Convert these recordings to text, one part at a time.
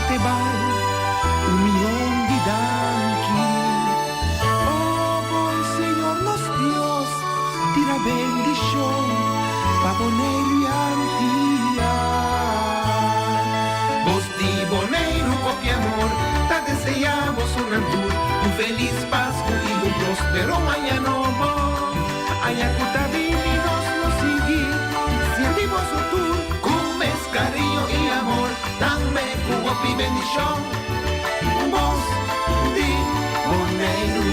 te bai un mion di danki. O bon Señor nos Dios, tira bendishon pa Boneiru i Antia. Bos di Boneiru hopi amor ta deseá bosonan tur un felis Pasku i un prospero aña nobo. Aña ku ta bini nos lo sigui sirbi boso tur ku mes kariño i amor, tambe ku hopi bendishon. Bos di Boneiru.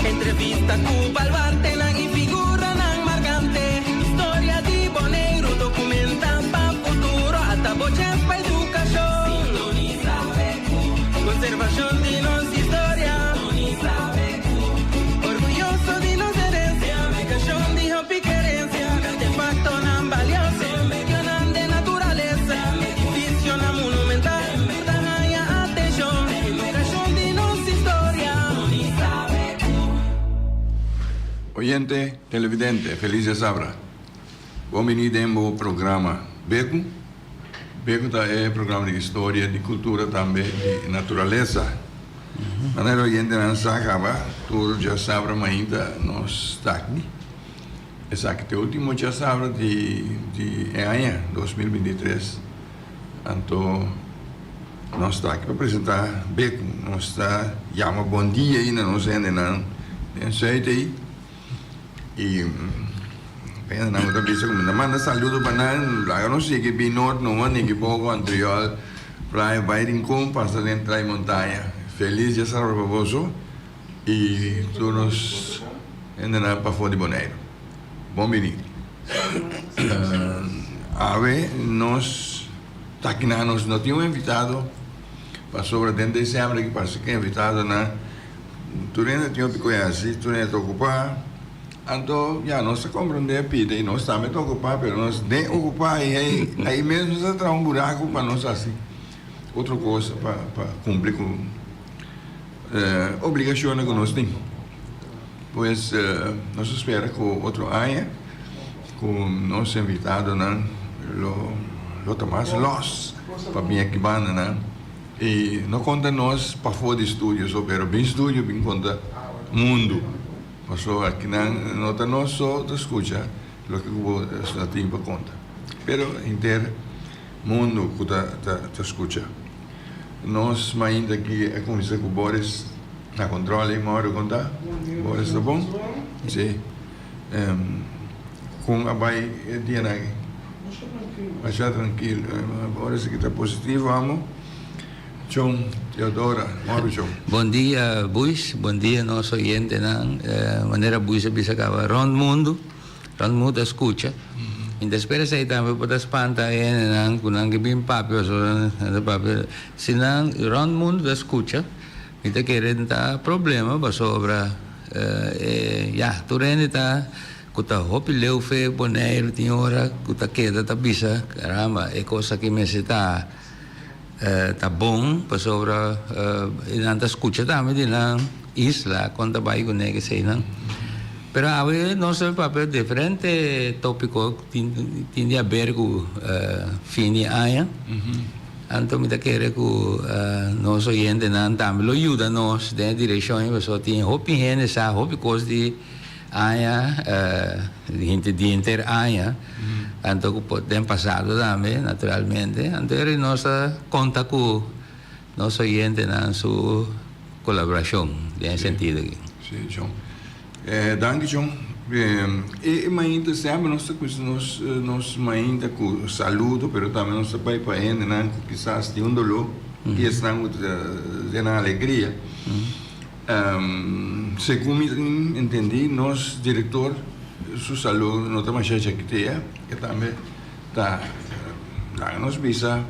Entrevista ku baluartenan i figuranan markante. Historia di Boneiru dokumentá pa futuro. Ata bo chèns pa edukashon. Sintonisa BQ. Konservashon di nos historia. Sintonisa BQ. Orguyoso di nos herensia. Aplikashon di hopi kerensia. Artefaktonan balioso. Medionan den naturalesa. Edificionan monumental. Ta haña atenshon. Edukashon di nos historia. Oyente, televidente, feliz diasabra. Bon bini den bo programa Beku. Beku ta e programa di historia, di cultura tambe di naturalesa. Manera oyentenan sa caba, tur diasabra mainta nos ta aki. Esaki ta e ultimo djasabra di di e aña 2023. Anto nos ta aki pa presenta Beku. Nos ta yama bon dia ei na nos hendenan den Zuid ei. I hendenan ku ta bisa ku mi ta manda saludo pa nan, laga nos sigui bin Noord numa, Nikiboko, Antriol, Playa, bai Rincon, pasa den Trai Montaña. Felis djasabra pa boso. I tur nos hendenan pafó di Boneiru. Bon bini. Awe nos ta kinan nos no tin un invitado pasobra den december aki parse ku invitadonan tur hende tin hopi koe hasi, tur hende ta okupá. Anto ya nos ta komprondé pida i nos tambe ta okupá pero nos den okupá i ei mes nos ta traha un buraku pa nos hasi otro kos pa kumpli ku. Obligacionnan cu nos tin. Pues nos ta spera cu otro aña cu nos invitadonan lo lo ta mas los pa bin aki bandanan y no conta nos pafo di studio so pero bin studio bin conta mundo pasobra akinan no ta nos so ta scucha loke cu bo ta tin pa conta pero henter mundo cu ta ta scucha. Nos mainta aki a cuminsa cu Boris na control ey Mauro con ta? Boris ta bon? Si. Con a bay e dianan aki? Masha trankil. Boris aki ta positivo amo. Chon Teodora, Mauro Chon. Bon dia Buis, bon dia nos oyentenan. Manera Buis a bisa caba rond mundo. Rond mundo ta scucha. Mi ta spera esei tambe por ta spanta e hendenan cu nan ke bin papia pasobra nan ta papia. Si nan rond mundo ta scucha mi ta kere no ta problema pasobra e ya tur hende ta cu ta hopi leu fe Boneiru tin ora cu ta keda ta bisa caramba e cos aki mester ta Ta bon pasobra nan ta skucha tambe di nan isla kon ta bai kuné eseinan. Pero awe nos ta papia diferente topiko tin tin di haber ku fin di aña. Anto mi ta kere ku nos oyentenan tambe lo yuda nos den e direkshon ei pasobra tin hopi hende sa hopi kos di Aña, henter di henter aña, anto ku por den pasado tambe naturalmente, anto eri nos a konta ku nos oyentenan su kolaborashon den e sentido aki. Si, John. Danki, John. E mainta semper nos ta kusa nos nos mainta ku saludo, pero tambe nos ta bai pa hendenan ku kisas tin un doló i esnan ku ta den nan alegria. Segun mi entendí, nos direktor su salú no ta masha chakitea, e tambe ta laga nos bisa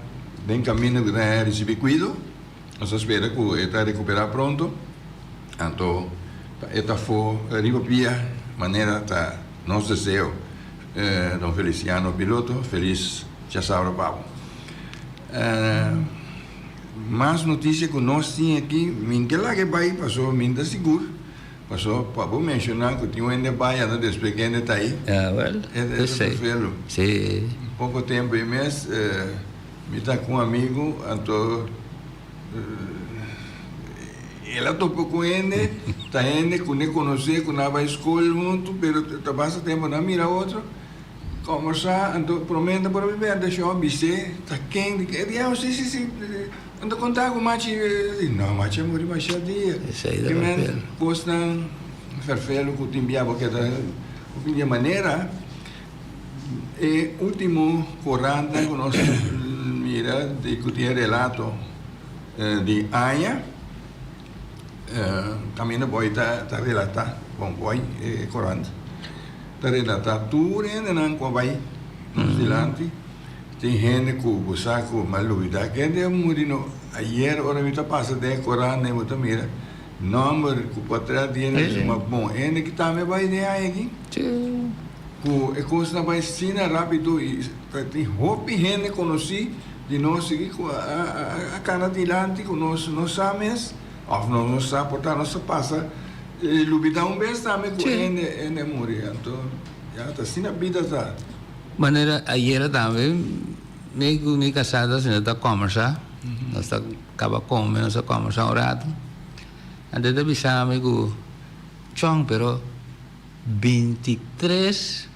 den kaminda ku ta risibí kuido. Nos ta spera ku e ta rekuperá pronto, anto pa e ta afó riba pia manera ta nos deseo. Don Feliciano Piloto, felis djasabra pa bo. Mas notisia ku nos tin aki, mi n ke laga e bai pasobra mi n ta sigur, pasobra pa bo menshoná ku tin un hende bai anto despues ku hende ta ei, Ah, wel, e ta esei. ferfelu. Sí. Poko tempu ei mes mi ta ku un amigu anto el a topa ku hende, ta hende ku ne konosé, ku nan a bai skol huntu, pero ta basta tempu nan mira otro. Kombersá, anto promé ta por a biba e shon a bis'é ta ken di e di oh si si si anto konta ku machi di no machi a muri masha dia Esei ta ki men ferfelu. kosnan ferfelu ku tin bia bo keda hopi di e manera e ultimo korantnan ku nos mira di ku tin e relato di aña Kaminda boy ta relata, bon boy e korant ta relata tur hendenan ku a bai nos dilanti. Tin hende ku bo sa ku mi a lubida kende a muri no. Ayer ora mi ta pasa den e korant bo ta mira nomber ku potret di hende mi suma bon hende ki tambe a bai den aña aki. Ku e kosnan a bai asina rapido i ta tin hopi hende konosí. Di nos sigui cu a cana dilanti cu nos no sa mes of nos no sa por ta nos a pasa lubida un bes tambe cu hende hende a muri anto ya ta asina bida ta. Manera ayera tambe mi cu mi casada asina ta combersa nos ta caba come nos ta combersa un rato anto e ta bisa mi cu chong pero 23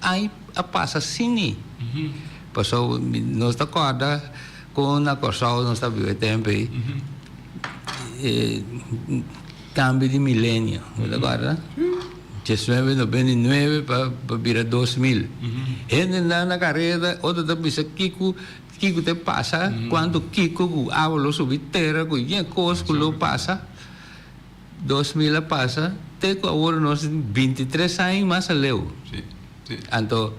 Ai a pasa sini. Pasobra nos ta kòrda kon na Kòrsou nos ta biba e tempu ei, e kambio di milenio, bo ta kòrda? Diesnuebe nobenta i nuebe pa bira 2000. Hendenan na kareda, otro ta bisa kiko kiko ta pasa, kuantu kiko ku awa lo subi tera ku yen kos ku lo pasa. 2000 a pasa te cu awor nos tin 23 aña y mas aleu. Anto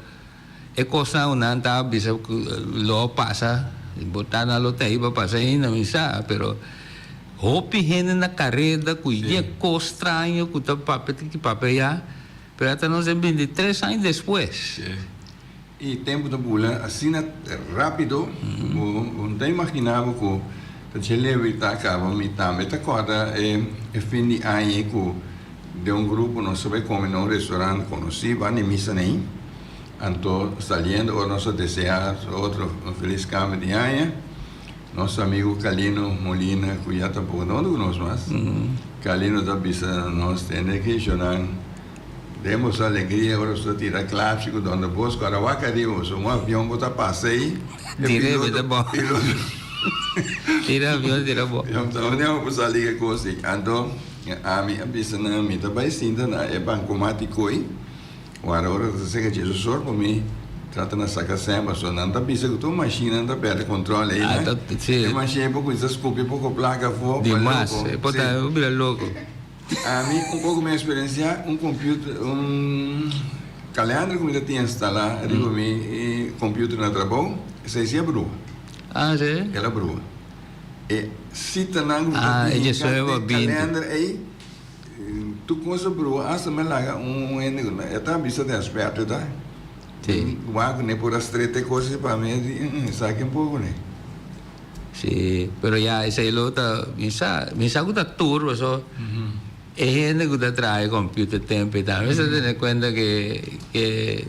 e cosnan cu nan ta bisa cu lo a pasa, bo ta nan lo ta ahí pa pasa ainda mi sa, pero hopi hende na careda cu ye cos straño cu ta papia aki papia allá, pero ata nos den 23 aña despues. E tempu ta bula asina rápido ku bo no ta imaginá bo ku ta dje leu i ta kaba. Mi tambe ta kòrda e fin di aña ku den un grupo nos a bai kome na un restorant konosí banda di misa nei. Anto saliendo ora nos a deseá otro un felis kambio di aña, nos amigu Calino Molina ku ya tampoko ta huntu ku nos mas, Calino ta bisa nos tende ke Jonan. Den boso alegria ora boso ta tira klapshi ku Don Bosco Arawak ariba boso un avion bo ta pasa ei e piloto piloto Tira avion tira bo. Yom ta un bo sali ke kos ei. Anto ami a bisa nan mi ta bai sinta na e bankomatiko ei wara ora ta seka dje sor ku mi trata na saka sèn pasobra nan ta bisa ku tur mashinnan ta pèrdè kontròl ei nan e mashin ei por kuminsá skupi poko plaka afó pa Dimas e por ta bira loko. Ami un poco mi experiencia un computer un calendar cu mi ta tin instala riba mi computer na trabou esey si a brua. Ah si? El a brua. E citanan cu mi ta tin den calendar ey tur cos a brua hasta mi a laga un hende cu e ta bisa den experto ta wak cu ne por a streta e cos ey pa mi esaki un poco ne. Sí, pero ya esei lo ta, mi sa, mi sa ku ta tur paso e hende ku ta traha e computer tempo i tambe mester tene kuenta ke ke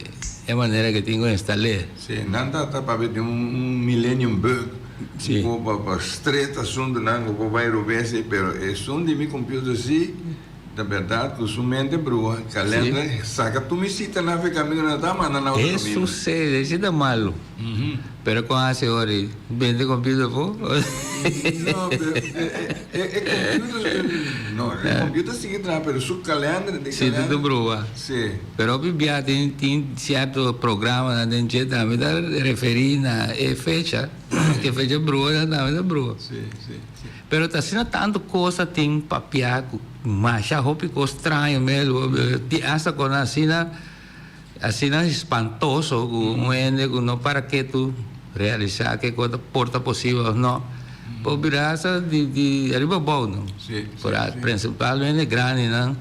e manera ke tin ku instal'é. Sí, nan ta ta papia di un millennium bug, Sí. ku pa pa stret asuntunan ku por bai robes ei, pero esun di mi computer sí ta berdad ku su mente brua, kalender saka tur mi sitanan afe kaminda nan ta manda nan otro E kaminda. susede, esei ta malu. Pero con haci ora y bende computer po? No, pero e computer, no, e computer sigui traha, pero su calender, di Si, calender. ta brua. Si. Pero hopi bia tin tin cierto programanan den dje tambe ta referi na e fecha, ke fecha brua nan tambe ta brua. Si, si, si. Pero ta asina tanto cos ta tin papia cu masha hopi cos straño mes, tin hasta con asina. Asina espantoso ku un hende ku no para ketu realisá ke kos ta por ta posibel òf no, por bira hasta di di ariba abou no. Por prinsipalmente grandinan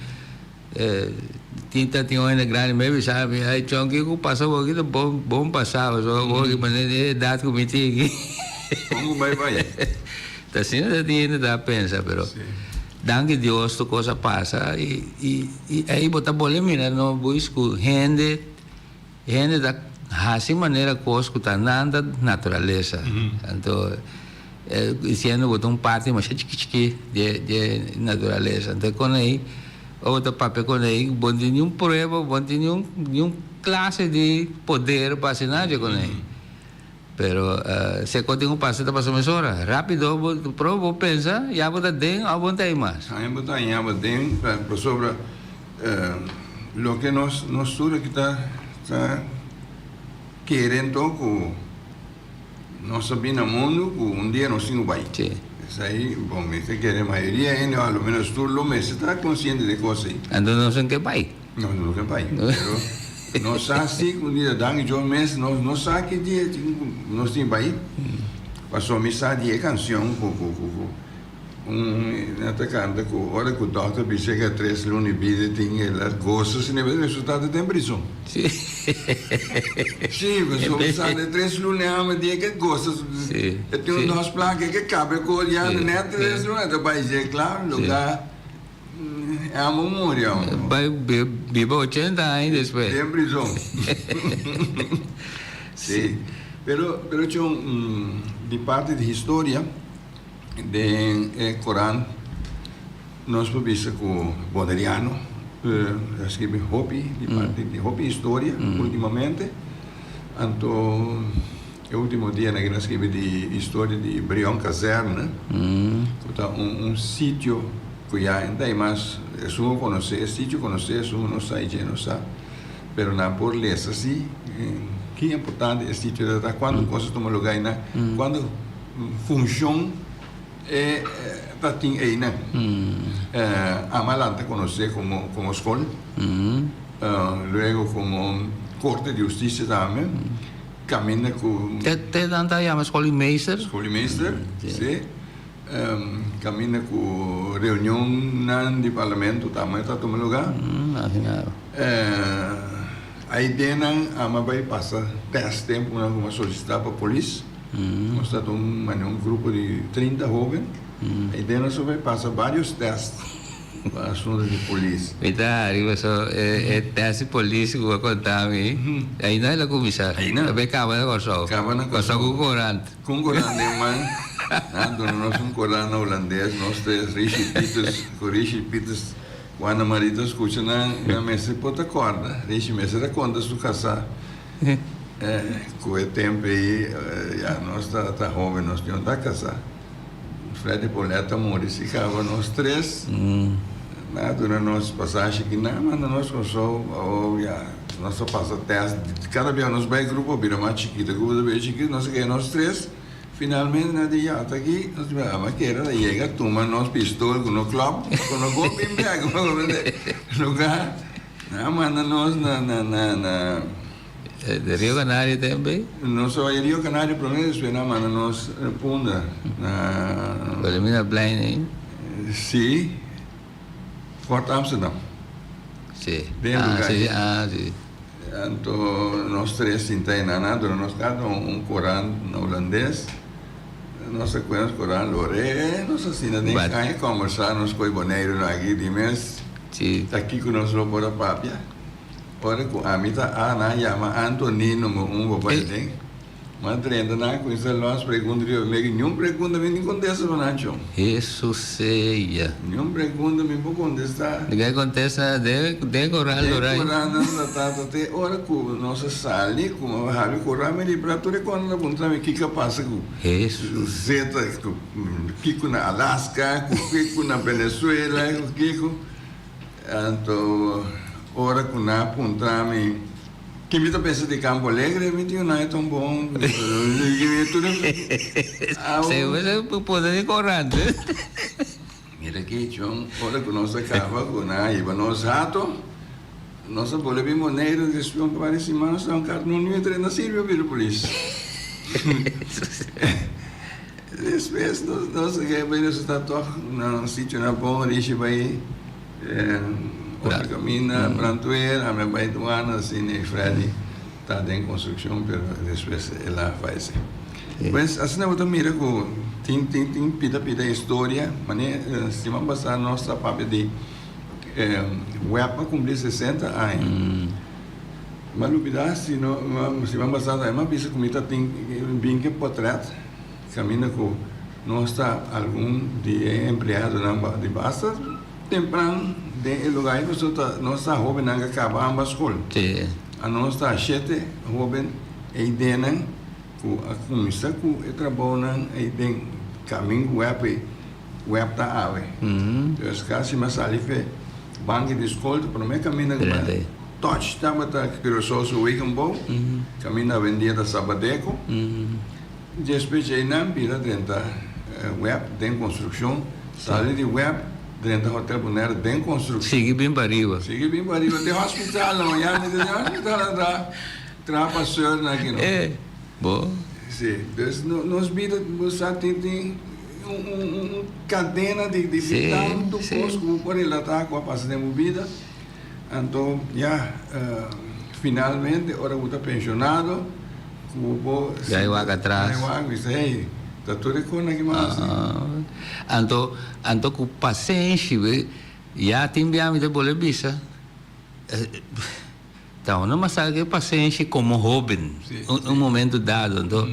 tin ta tin un hende grandi mi a bisa mi ay chon kiko pasa bo aki ta bon bon pasa pasobra bo aki manera e edat ku mi tin aki. Kon ku bai bai. Ta asina ta tin hende ta pensa pero danki Dios tur kos a pasa i i ei bo ta bole mira no buis ku hende hende ta hasi manera kos ku ta nan ta naturalesa anto diciendo bo ta un parti masha chiki chiki dje dje naturalesa anto kon ei ora bo ta papia kon ei bo no tin niun prueba bo no tin niun niun klase di poder pa hasi nada kon ei. Pero si e kos tin ku pasa, ta pasa mesora. Rápido bo proba bo pensa, ya bo ta den òf bo no ta ei mas. Aña bo ta aña bo den, pasobra loke nos nos tur aki ta ta kere anto ku nos a bini na mundu ku un dia nos tin ku bai. Esei bon mi ta kere mayoria hende òf alomenos tur lo mester ta konsiente di e kos ei. Anto nos no ke bai. Nos no ke bai, pero nos sa si ku un dia danki Dios mes nos no sa ki dia tin ku nos tin bai. Pasobra mi sa di e kanshon ku ku ku ku un nan ta kanta ku ora ku dòkter bisa ke tres luna di bida tin el a gosa si ne resultado ta den prison. Si, pasobra mi sa di tres luna e hòmber di e ke gosa e tin un dòs plaka e ke kabe ku ya nèt tres luna ta bai dje kla luga. E amo muri amo. Bai biba ochenta aña despues. Den prizon. Si. Pero pero chon di parti di historia den e Koran nos por bisa ku Boneriano a skribi hopi di parti di hopi historia ultimamente. Anto e ultimo dianan a skribi di historia di Brion Kazerne ku ta un sitio ku ya hende ei mas esun ku konosé e sitio konosé esun ku no sa dje no sa pero nan por lesa si ki importante e sitio ta kuantu kos a tuma lugá einan kuantu funshon e ta tin einan. Amalan ta konosé komo skol luego komo korte di hustisia tambe. Caminda cu. Te nan ta yama Schoolmeester? Schoolmeester, si. Caminda cu reunionnan di parlamento tambe ta tuma lugar. Imagina. Ay den nan ama bay pasa test tempo nan cu a solicita pa polis. Nos ta un mane un grupo di 30 hoben. Ay den nos a bay pasa varios test. Pa asuntu di polis. Mi ta hari paso e test di polis ku a konta mi, aina el a kuminsá. Aina. Ta bay kaba na Kòrsou. Kaba na Kòrsou ku korant. Ku un korant den man. Nan duna nos un korant na hulandes, nos tres, Rishi Pieters, ku Rishi Pieters, ku Ana Marie ta skucha nan, nan mester por ta kòrda. Rishi mester a konta su kasá ku e tempu ei ya nos ta hoben, nos no ta kasá. Freddy Polet a muri si caba nos tres nan a duna nos pasashi ki nan a manda nos Kòrsou awor ya nos a pasa tèst kada bia nos bai grupo a bira mas chikito grupo ta bira chikito nos a keda nos tres finalmente nan a di ya ata aki nos di ama kere ta yega tuma nos pistol ku no klòp ku no por bin bèk lugar nan a manda nos na na na. De Rio Canario tambe? Nos a bai Rio Canario prome, despues nan a manda nos Punda na. Wilhelmina Plein ei? Si, Fort Amsterdam. Si. Den lugar. Ah, si, ah, si. Anto nos tres sinta einan, nan a duna nos kada un un korant na hulandes. Nos a kue nos korant loré, nos a sinta den kaña kombersá nos koe Boneiru no aki di mes. Si. Ta kiko nos lo por a papia. Ora ku ami ta a nan yama Anthony number un bo bai den. Ma drenta nan kuminsa los pregunta riba mi aki niun pregunta mi tin kontesta pa nan chon. Hesuseya. Niun pregunta mi por kontesta. Di ke kontesta den den koran Den koran nan ta trata te ora ku nos a sali ku a habri koran mi ripara tur e kos nan ta puntra mi kiko a pasa ku Hesus. Zeta ku kiko na Alaska ku kiko na Venezuela ku kiko. Anto ora ku nan a puntra mi ki mi ta pensa di Campo Alegre, mi di nan e ta un bon Pone di korant. Mira ki chon, ora ku nos a kaba ku nan a hiba nos hato, nos a bole bin Boneiru despues un par di siman nos ta un kar no ni trena sirbi pa bira polis. Despues nos a keda bai resulta tog na un sitionan bon, Rishi bai otro kaminda, Brandweer, ami a bai duana, asina i Freddy ta den konstrukshon pero despues el a fayesé. Pues asina bo ta mira ku tin tin tin pida pida historia manera siman pasá nos ta papia di web a kumpli 60 aña. Mi a lubida si no siman pasá tambe mi a bisa ku mi ta tin bin ke potret kaminda ku nos ta algun di e empleadonan di basta tempran den e lugar ei pasobra nos ta hobennan ku a kaba ambas skol. Anos ta shete hoben ei dennan. Ku a kuminsá ku e trabounan ei den kamin ku wèp ei, wèp ta awe. Dus kasi mi a sali fe banki di skol, ta promé kaminda ku mi a touch tabata Curaçao su wegenbouw, kaminda awendia ta Sabadeco. Despues dje einan bira drenta wèp den konstrukshon, sali di wèp drenta Hotel Bonaire den konstrukshon. Sigui bin pa riba. Sigui bin pa riba te hospital no, ya mi ta hospital a traha. Traha pa seur na aki no. Eh, bo. Si, dus nos bida bo sa tin tin un un un cadena di di tantu cos cu bo por relata cu a pasa den bo bida. Anto ya finalmente ora bo ta pensionado cu bo por Ya e wak atras. Ya e wak bisa hey ta tur e cosnan aki mas asi. Anto anto cu pasenshi ya tin bia mi ta bolbe bisa. Ta uno mas sa ke pasenshi komo hoben un momento dado anto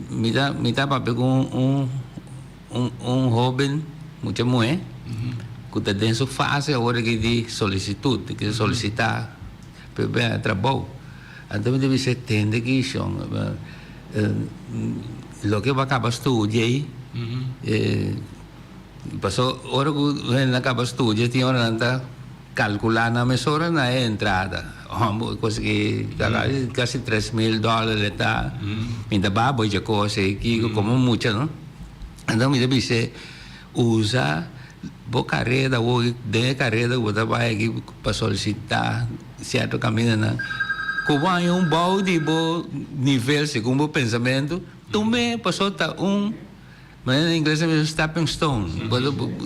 mi ta mi ta papia ku un un un hoben mucha muhe ku ta den su fase awor aki di solisitut di ke solisita pa e bini trabou anto mi ta bisa tende aki shon loke bo a kaba studia ei paso ora ku hende a kaba studia tin ora nan ta Calcula nan mesora na e entrada. Hombo cos ki casi 3000 dollar e ta. Mi ta babo dje cos ei kico como mucha no. Enton mi ta bis'e usa bo careda awor den e careda cu bo ta bay aki pa solicita cierto camindanan cu bo haña un bou di bo nivel segun bo pensamento tum'e pasobra ta un. Manera na ingles ta bisa stepping stone. Bo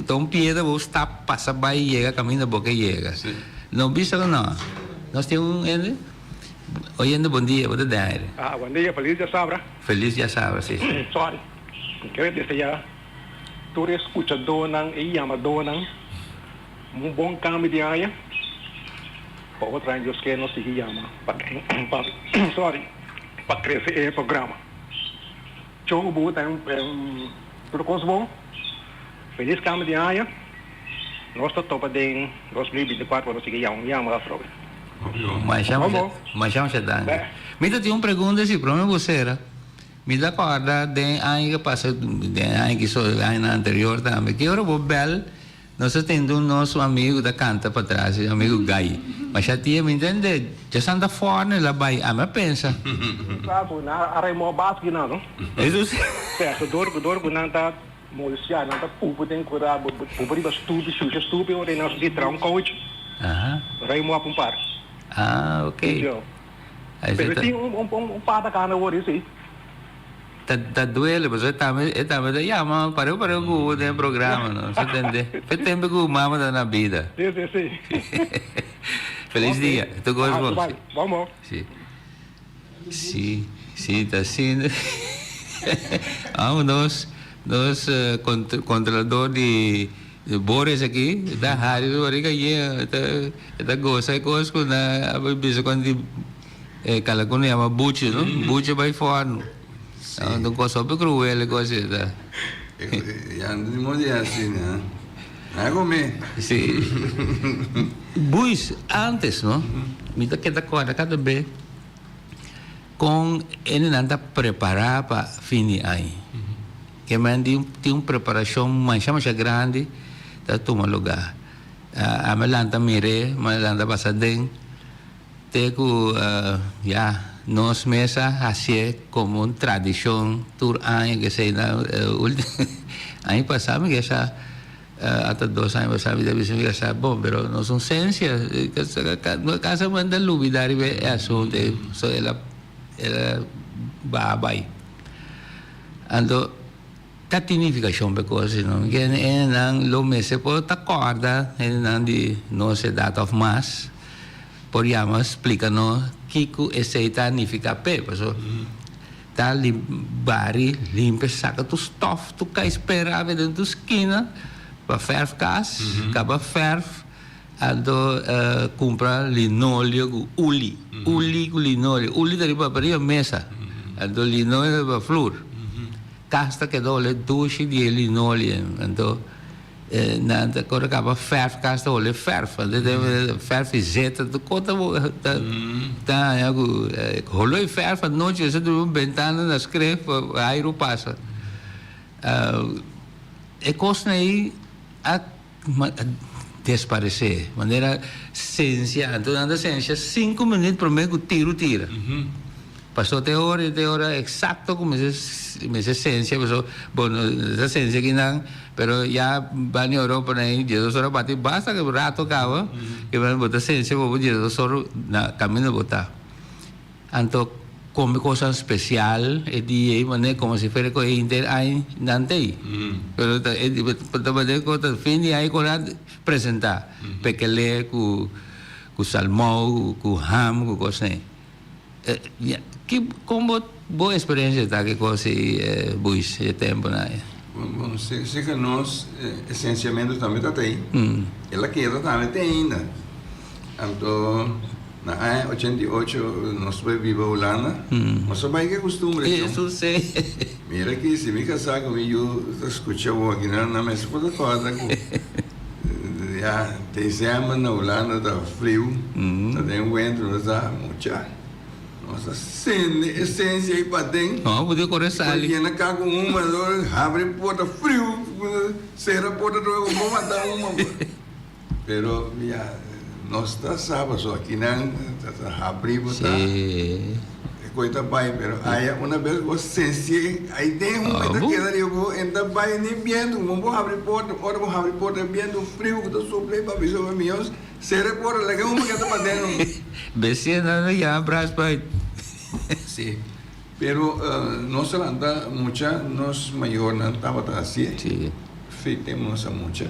ta un piedra bo stap pasa bai yega kaminda bo ke yega. No bisa ku no. Nos tin un hende. Oyente bon dia, bo ta den aire. Ah, bon dia, felis diasabra. Felis diasabra, si. Sorry, mi kere desea tur e skuchadónan i yamadónan un bon kambio di aña. Pa otro aña Dios ke nos sigui yama pa pa sorry pa krese e programa. Chon bo ta un tur cos bon. Feliz cambio di aña. Nos ta topa den 2024 ora sigui yama yama atrobe. Masha masha masha danki. Mi ta tin un pregunta si prome bo sera. Mi ta corda den aña ke pasa den aña ki so añanan anterior tambe ki ora bo bel Nos a tende un nos un amigu ta canta patras, e amigu Guy. Masha tia mi ntende, dja Santa Forne la bay, ami a pensa. Sa cu nan a remó bas ki nan, no? Eso si. Certo, dor cu dor cu nan ta molestia, nan ta pupu den cura, pupu riba stupi, shusha stupi, ora nan di traha un couch, remó ap un par. Ah, ok. Pero tin un pata cana awor, si. Ta duele pasobra e tambe e tambe ta yama pareu pareu ku bo den e programa no sa tende fe tempo ku mama ta na bida. Si si si. Felis dia tur kos bon. Bon bon. Si si si ta asina amo nos nos controlador di Boris aki ta hari su barriga yen e ta gosa e kos ku nan a bisa kon di E kalakun yama buchi no? Buchi bai forno. Un kos hopi kruel e kos ei ta. Ya no tin modo di hasi na. Na come. Si. Buis, antes no, mi ta keda kòrda kada be kon hendenan ta prepará pa fin di aña. Ke men tin un preparashon masha masha grandi ta tuma lugá. Ami a lanta mir'é, mi a lanta pasa den. Te ku ya nos mes a hasié komo un tradishon tur aña kesei na aña pasá mi kesa ata dos aña pasá mi ta bisa mi kesa bon pero nos un sensia kasa manda lubida riba e asuntu ei so el a el a baha bai anto Ta tin nifikashon pa e kos ei no. Ke hendenan lo mester por ta kòrda hendenan di nos edat òf mas por yama splika nos kiko esei ta nifiká p'e. Pasobra Ta bari, limpia, saka tur stof, tur kai spera den tur skina pa verf kas, kaba verf, anto kumpra linoleo ku uli, uli ku linoleo, uli ta riba riba mesa, anto linoleo riba flur. Kas ta keda hole dushi di e linoleo, anto Nan ta kore kaba fèrf, kas ta hole fèrf. Fèrf i zeta, tur kos ta ta haña ku holo e fèrf anochi mester duna un bentana na skref pa airu pasa. E kosnan ei a desparesé, manera sensia, anto nan ta sensia sinku minüt promé ku tiru tira. Paso te ora y te ora exacto cu mester mester sensia paso bo no ta sensia kinan pero ya ban Europa na e diesdos ora bati basta rato caba ke bo ta sensia bo bo diesdos ora na caminda bo ta anto come cosnan special e dia ey manera como si fuera cu e henter aña nan ta ey pero ta e ta manera cu ta fin di aña cu nan presenta pekele cu cu salmou cu ham cu cosnan ey. Ki kon bo bo experiencia ta ki kos ei Buis e temponan ei? Bon, seker nos esencialmente tambe ta tei. El a keda tambe te ainda. Anto na aña 88 nos bai biba Hulanda, nos a bai ku e kustumbre ei. Eso si. Mira aki, si mi kasá ku mi yu ta skucha bo aki nan, nan mester por ta kòrda ku ya desèmber na Hulanda ta friu, ta den wenter, nos ta mucha. Nos a sende e sensia ei paden. No, bo tin kore sali. Bo yena kak ku huma, habri porta friu, sera porta tur bo por mata huma. Pero ya, nos ta sa pasobra akinan ta habri bo ta. Sí. E koi ta bai, pero aya una bes bo sensi'e ai den huma e ta keda riba bo, e ta bai ni bientu, como bo habri porta, ora bo habri porta e bientu friu ku ta supla ei papia sobre mi Dios. Cera e porta, laga un paquete pa den. Bestia nan ta yama braspuit. Sí, pero nos a lanta mucha, nos mayornan tabata hacié. Sí. Fe tempo nos a mucha.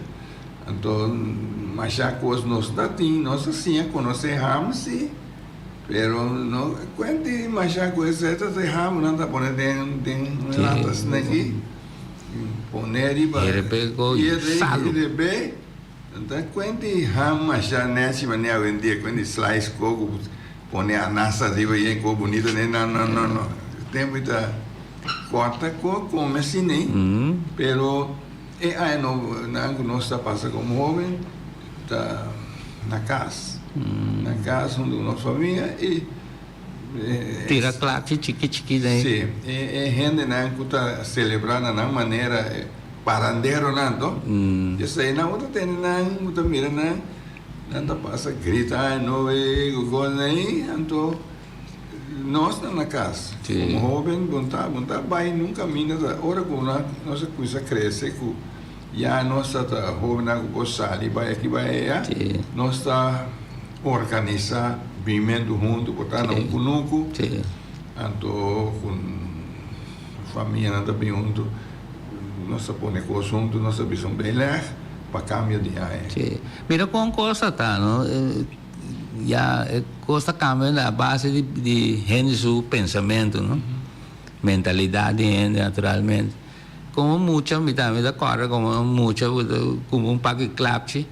Anto masha cos nos ta tin, nos a siña conoce ham sí, pero no cuenti masha cos, e ta ham nan ta pone den den lata asina aki, pone riba. Herebé cu salo. Herebé. Ta cuenti ham masha nechi manera awendia cuenti slice coco pone anas ariba y e coco bunito ne no no no no tempo y ta corta coco come asina pero e aña nobo nan cu nos ta pasa como hoben ta na cas na cas hunto cu nos famia y Tira klakchi chiki chiki den. Sí, e hendenan ku ta selebrá na nan manera, e paranderonan to, esei nan bo ta tende nan, bo ta mira nan, nan ta pasa grita ay no e ku kos ei, anto nos ta na kas komo hóben bo ta bo ta bai nun kaminda ta ora ku nos a kuminsá krese ku ya nos ta ta hóbennan ku por sali bai aki bai aya, nos ta. Organisá bimentu huntu por ta na un kunuku, anto ku famianan ta bin huntu, nos ta pone kos huntu, nos ta bisa un beleg pa kambio di aña. Sí. Mira kon kos ta ta, no? Ya e kos ta kambia a base di di hende su pensamentu, no? Mentalidat di hende naturalmente. Komo mucha mi tambe ta kòrda komo mucha ku un paki klapchi.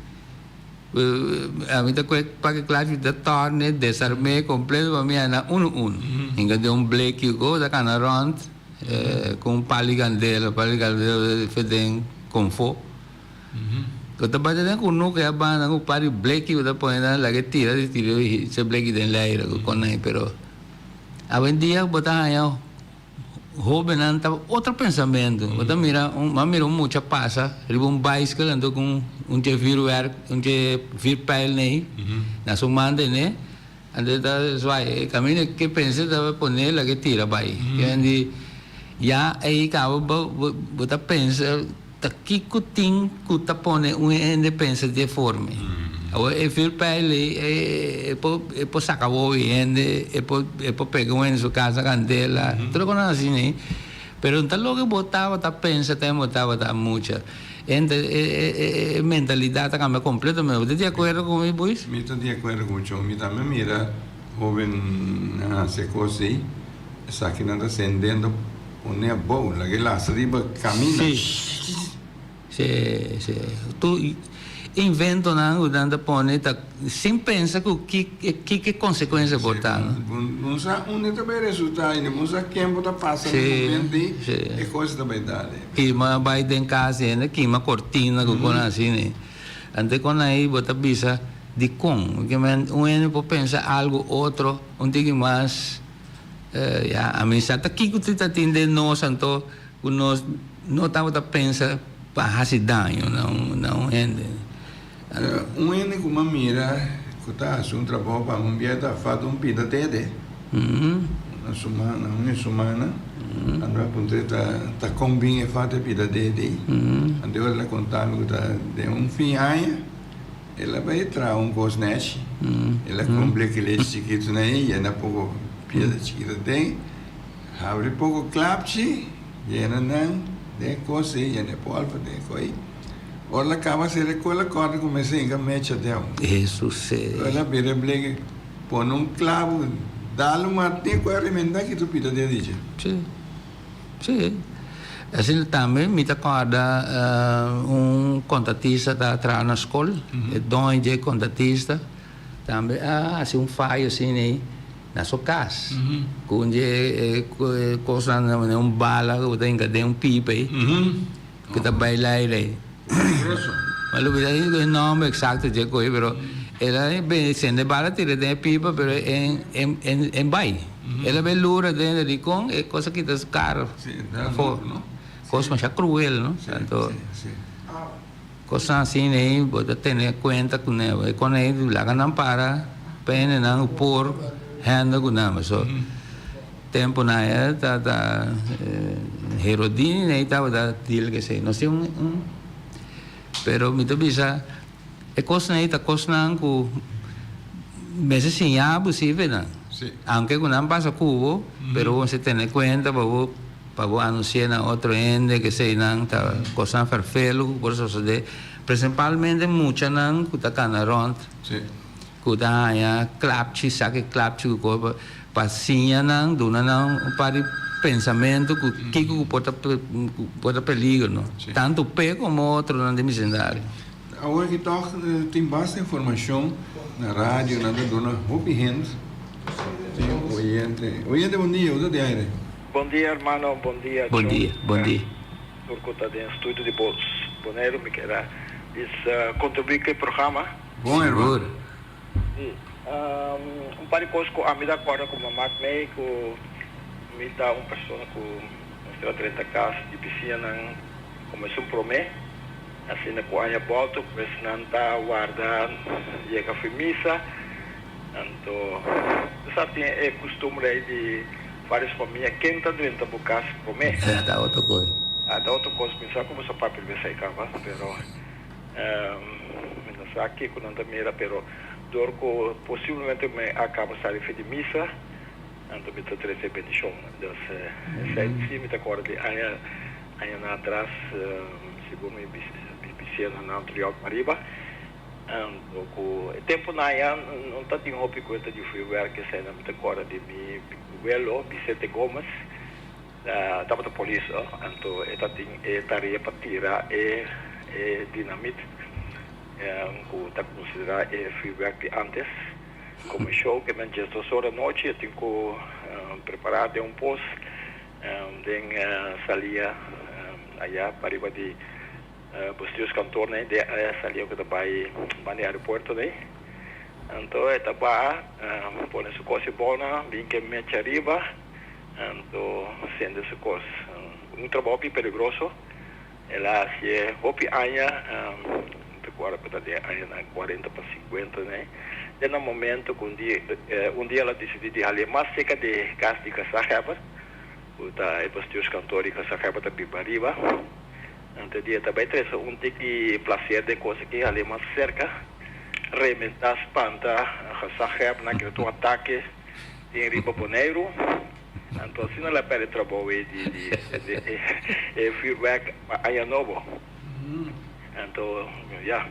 Ami ta koe pake klashi mi ta torne desarmé kompleto pa mi ana unu unu. Hinka den un bleki ku ta kana rònt ku un pal di kandela, pal di kandela fe den konfó. Ku ta bati den kunuku ya banda ku par di bleki ku ta pone nan laga e tira di tira e bleki den leira ku konai pero awendia bo ta haña. Hóbennan ta otro pensamentu. Bo ta mira un, bo a mira un mucha pasa riba un baiskel anto ku un dje vuurwerk, un dje vuurpijl nei na su man tene, anto e ta zwaai. E kaminda ke pensa ta pone laga e tira bai. Di ya ei kaba bo bo ta pensa Ta kiko tin ku ta pone un hende pensa di e forma ei? Awor e vuurpijl ei e por e por saka wowo di hende, e por e por pega un hende su casa kandela, tur e konan asina ei. Pero no ta loke bo tabata pensa tempu bo tabata mucha. Ente e e e mentalidat a kambia kompletamente. Bo ta di akuerdo ku mi, Buis? Mi ta di akuerdo ku bo, Chon. Mi tambe mira hobennan hasi e kos ei. Esakinan ta sendendo pone abou, laga e lastra riba camina. Sí, sí, sí. Tur inventonan cu nan ta pone ta sin pensa cu ki ki consecuencia por ta, no? Bo sa unda ta bay resulta y bo sa ken bo ta pasa na momento di e cos ta bay dale. Kima bay den cas di hende, kima cortina cu con asina. Ante con ahi bo ta bisa dicon? Un hende por pensa algo otro un tiki mas. Ya, ami sa ta kiko ti ta tin den nos anto ku nos no tabata pensa pa hasi daño na un na un hende. Un hende ku mi a mira ku ta hasi un trabou pa mi un bia ta fata un pida dede na su man, na un di su mannan. Anto mi a puntr'é ta ta kon bin e fata e pida dede ei. Anto e ora el a konta mi ku ta den un fin aña. El a bai traha un kos nèchi. El a kumpli ki lechi chikitu na ei, yena poko piedra chikitu aden, habri poko klapchi, yena nan den e kos ei, yena e pòlver den e kos ei. Ora el a kaba sera e kos, el a kòrda kuminsá hinka mecha den. Hesus! El a bira e bleke, pone un klabu, dal un martin ku a remendá ki tur pida den dicha. Sí. Sí. Asina tambe mi ta kòrda un kontatista ta traha na skol, e doño dje kontatista tambe a hasi un fayo asina ei na su kas ku un dje kosnan manera un bala ku bo ta hinka den un pipa ei ku ta bai laira ei. Mi a lubida e nòmber eksakto dje koe pero el a sende bala tira den e pipa pero e bai. El a bai lura den e rikon e kos a kita su kara afó. Kos masha kruel no. Anto kosnan asina ei bo ta tene kuenta kuné. E kon ei laga nan para pa hendenan por handle ku nan. Pasobra temponan ei ta ta Herodini ei tabata deal ku esei. Nos tin un pero mi ta bisa e kosnan ei ta kosnan ku mester siña bo si nan. Aunke ku nan pasa ku bo pero bo mester tene kuenta pa bo pa bo anunsia na otro hende ku eseinan ta kosnan ferfelu ku por sosode. Prinsipalmente muchanan ku ta kana rònt. Ku ta haña klapchi, saka e klapchi ku kos pa siña nan, duna nan un par di pensamentu ku kiko ku por ta por ta peligro no. Tantu p'e komo otronan den bisindario. Awor aki tòg tin basta informashon na radio, nan ta duna hopi hende. Tin oyente. Oyente bon dia, bo ta di aire? Bon dia hermano, bon dia Bon dia, bon dia. Tur ku ta den studio di Bos Boneiru mi kier a bisa kontribuí ku e programa. Bon hermano. Sí. Un par di kos ku ami ta kòrda ku mama mei ku mi ta un persona ku mester a drenta kas di bisiñanan komo esun promé. Asina ku aña bòltu pues nan ta warda yega fi misa. Anto bo sa tin e kustumber ei di vários famia ken ta drenta bo kas promé. Ta otro kos. Ta otro kos. Mi sa ku bo sa papia di esei kaba pero. Mi no sa kiko nan ta mira, pero dor ku posiblemente mi a kaba sali fi di misa, anto mi ta trese bendishon. Dus esei si mi ta kòrda di aña añanan atras, segun mi bisianan nan triòk pariba, anto ku e tempunan aya no ta tin hopi kuenta di vuurwerk, eseinan mi ta kòrda di mi welo Vicente Gomez. Tabata polis anto e ta tin e tarea pa tira e dinamit ku ta konsiderá e vuurwerk di antes komo show ke men diesdos ora anochi e tin ku prepará den un pos den salia aya pariba di bestuurskantoor nei den e salia ku ta bai banda di aeropuerto nei anto e ta baha pone su kos e bona bin ke mecha ariba. Anto sende su kos. Un trabou hopi peligroso. El a hasié hopi aña, mi ta kuerda ku ta den añanan kuarenta pa sinkuenta nei. Den nan momento ku un dia un dia el a disidí di halié mas serka di kas di Gezaghebber, ku ta e bestuurskantoor di Gezaghebber ta biba ariba. Anto e dia ta bai trese un tiki plaser den kos aki, halié mas serka, rementá, spanta Gezaghebber, nan kere ta un atake. Tin riba Boneiru. Anto asina la perde trabou ei di di e vuurwerk pa aña nobo. Anto ya,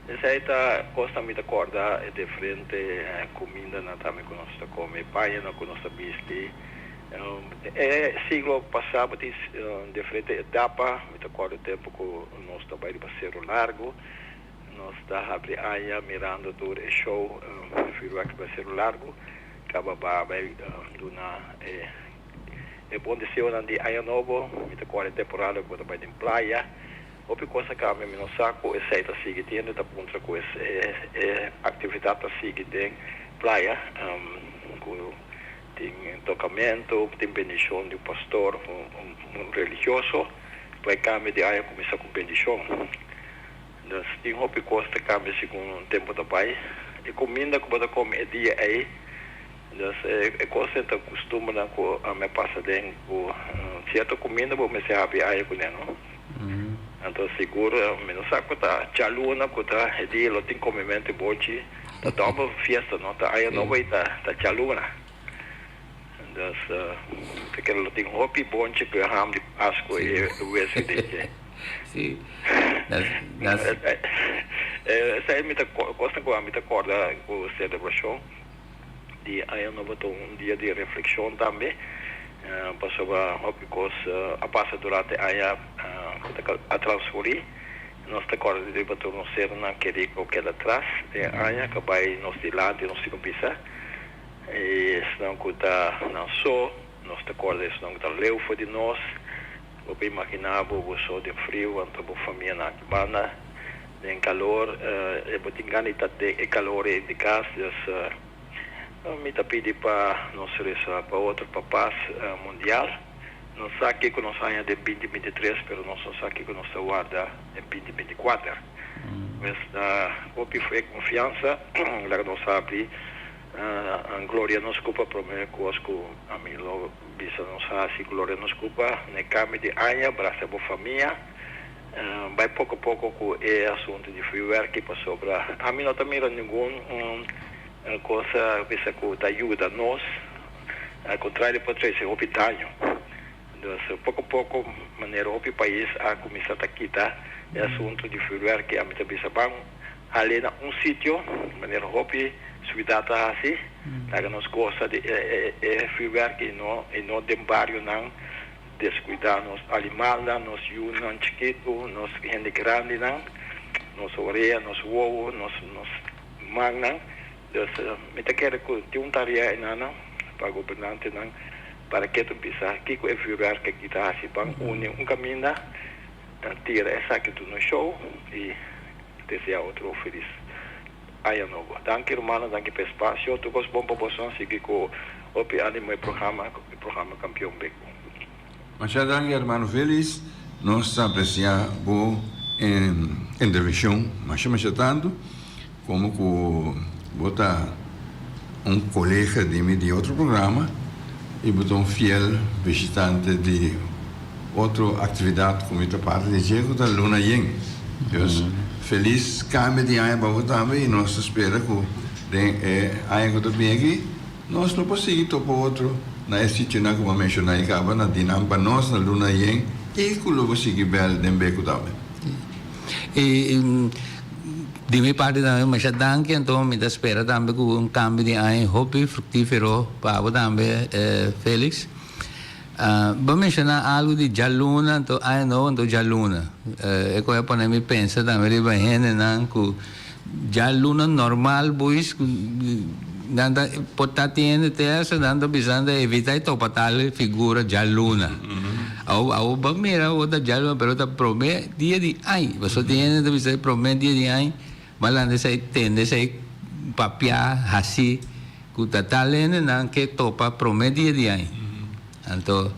esei ta kosnan mi ta kòrda e diferente kumindanan tambe ku nos ta kome, pañanan ku nos ta bisti. E siglo pasá bo tin diferente etapa, mi ta kòrda e tempu ku nos ta bai riba Seru Largu, nos ta habri aña mirando tur e show vuurwerk riba Seru Largu, kaba ba bai duna e bon deseonan di aña nobo, mi ta kòrda e temporada ku bo ta bai den playa, hopi kos a kambia, mi no sa ku esei ta sigui, tin hende ta puntra ku e aktividat ta sigui den playa ku. Tin tocamento, tin bendicion di un pastor of un religioso, pa e cambio di aña cuminsa cu bendicion. Dus tin hopi cos ta cambia segun tempo ta bay. E cuminda cu bo ta come e dia ey, dus e cos ey ta custumbernan cu a me pasa den cu cierto cuminda bo mester habi aña cune no. Anto sigur mi no sa cu ta djaluna cu ta e dia lo tin comimento e bochi. Ta dòbel fiesta no, ta aña nobo i ta djaluna. Dus ta kere lo tin hopi bonchi ku e ham di Pasku i e wesi den dje. Sí. Das, das. Esei mi ta kosnan ku ami ta kòrda ku selebrashon di aña nobo ta un dia di reflekshon tambe, pasobra hopi kos a pasa durante aña ku ta a transkurí. Nos ta kòrda riba tur nos sernan kerí ku keda tras den aña ku bai nos dilanti nos tin ku bisa. I esnan ku ta nan so, nos ta kòrda esnan ku ta leu for di nos. Bo por imaginá bo bo so den friu anto bo famia nan aki banda den kalor e bo tin gana di ta den e kalor ei di kas. Dus mi ta pidi pa nos resa pa otro pa pas mundial. Nos sa kiko nos haña den 2023, pero nos no sa kiko nos ta warda den 2024. Pues ta hopi fe, konfiansa, laga nos habri gloria nos kupa prome kos ku ami lo bisa nos hasi gloria nos kupa na e kambio di aña, brasa bo famia, bai poko poko ku e asuntu di vuurwerki pasobra ami no ta mira ningun kos bisa ku ta yuda nos. Al contrario por trece hopi daño. Dus poco poco manera hopi pais a cuminsa ta kita e asunto di vuurwerk ami ta bisa ban hale na un sitio manera hopi ciudad ta haci laga nos goza di e vuurwerk y no y no den barionan descuida nos animalnan nos yunan chikito nos hende grandinan nos orea nos wowo nos nos mannan. Dus mi ta kere ku tin un tarea enanan pa gobernantenan para ke ta bisa kiko e vuurwerk aki ta hasi. Ban uni un kaminda, tira esaki duna un show i desea otro felis aña nobo. Danki rumannan, danki pa e spasio. Tur kos bon pa boso. Sigui ku hopi animo e programa, e programa Kampion Beko. Masha danki hermano Felix, nos ta aprecia bo intervencion masha masha tanto, como cu bo ta un colega di mi di otro programa y bo ta un fiel visitante di otro actividad cu mi ta parti di dje cu ta Luna Yen. Dus feliz cambio di aña pa bo tambe y nos ta spera cu den e aña cu ta bini aki, Nos lo por sigui topa otro na e sitionan ku bo a menshoná i kaba na dinan pa nos na luna yen i ku lo bo sigui bèl den beku tambe. I di mi parti tambe masha danki anto mi ta spera tambe ku un kambio di aña hopi fruktifero pa bo tambe Felix. Bo a menshoná algu di djaluna anto aña nobo anto djaluna e koe a pone mi pensa tambe riba hendenan ku Djaluna normal boys ku nan ta por ta tin hende te esa nan ta bisa nan ta evita e topa tal figura djaluna. Awo awo bo mira awo ta djaluna pero ta prome dia di añ pasobra tin hende ta bisa e prome dia di añ bo a lanta esei tende esei papia hasi ku ta tal hende nan ke topa prome dia di añ. Anto